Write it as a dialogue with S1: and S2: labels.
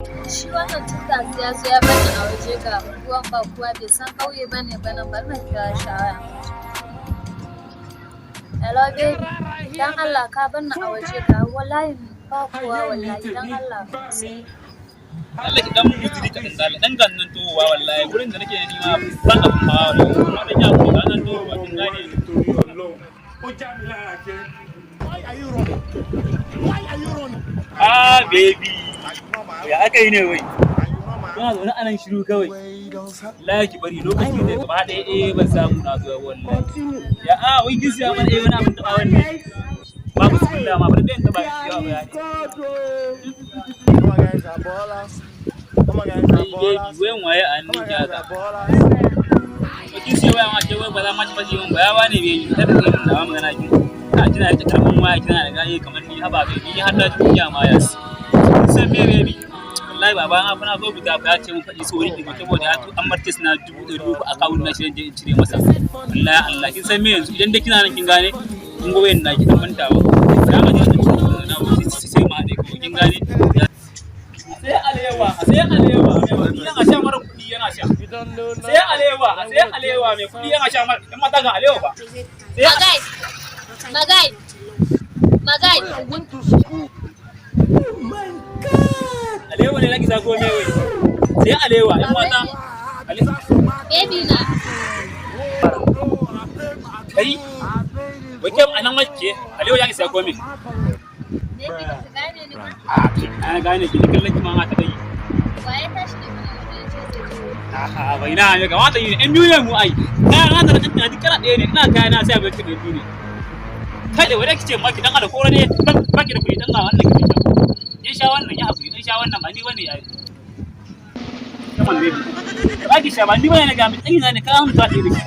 S1: Shi wannan tun ɗazu ya zo ya bani a waje, ga ruwan ba kuwa, bai san ƙauye ba ne ba nan. Bari na kira shi a waya. Hello baby, dan Allah ka bar ni a waje, ga wallahi ba kowa, wallahi dan Allah.
S2: Allah, ki dan mun uzuri kaɗan da Allah, dan gan nan tohuwa. Wallahi gurin da nake nema ba abun hawa wallahi, kuma dan ya ku ga nan tohuwa, kin gane?
S3: Torí Ọlọ́run, ó já mi lára jẹ.
S4: Why are you running? Why are you running?
S2: Ah baby, ya aka yi ne wai kuna zaune anan shiru kawai? Wallahi ki bari lokaci ne gaba ɗaya, eh, ban samu na zo wallahi. Ya a wai kin siya mana eh wani abin taɓa wanne babu su ma, bari ɗayan taɓa shi yawa bayani.
S4: Come on, guys, are ballers. Come on, guys, are
S2: Ai baby,
S4: ballers.
S2: Wayan waye a
S4: Come
S2: hannun
S4: on,
S2: ki
S4: guys,
S2: haka?
S4: are ballers.
S2: Kin siya waya ma ce wai ba za ma ci faɗi min ba, ya wane baby, kada ka yi min nawa magana. Kin ka kina da karamin waya, kina da gaye kamar ni. Haba baby, ni har na ji kunya ma. Yas, kin san me baby? Wallahi baba na fa na zo fita fa, ya ce mun faɗi sauri ki saboda ya tu an martis na 300,000 a kawun na shi, je in cire masa. Wallahi Allah, kin san me yanzu, idan dai kina nan, kin gane, kin ga wayan na ki dan mantawa ya ma je in cire na sai mu haɗe ko, kin gane? Sai alewa, sai alewa, mai kuɗi yana sha, mara kuɗi yana sha. Sai alewa, sai alewa, mai kuɗi yana sha, mara ɗan mata ga alewa ba. Sai
S1: Magai, magai, magai.
S4: I went to school. Oh my God!
S2: Alewa ne nake sa ko me wai? Sai alewa, ɗan mata.
S1: Baby na.
S2: Kai, wai kai anan mace alewa ya isa ko me?
S1: Baby, ba ka gane ni ba?
S2: Ana gane ki, ni kallon ki ma ta kai.
S1: Waye tashi da wani waje ya ce zai zo?
S2: A'a, bai na ya kamata yi ɗan biyu ne mu ai. Kaya na da na duk kala ɗaya ne, ina kaya na sai abin ɗan biyu ne. Kai da wani kice maki dan ala kora ne, baki da kuɗi, dan ga wannan ki sha. In sha wannan ya hakuri, dan sha wannan, ba ni bane yayi. Come on baby. Ba ki sha, ba ni bane na ga mi ɗan ne ka mu ta ɗaya da ki.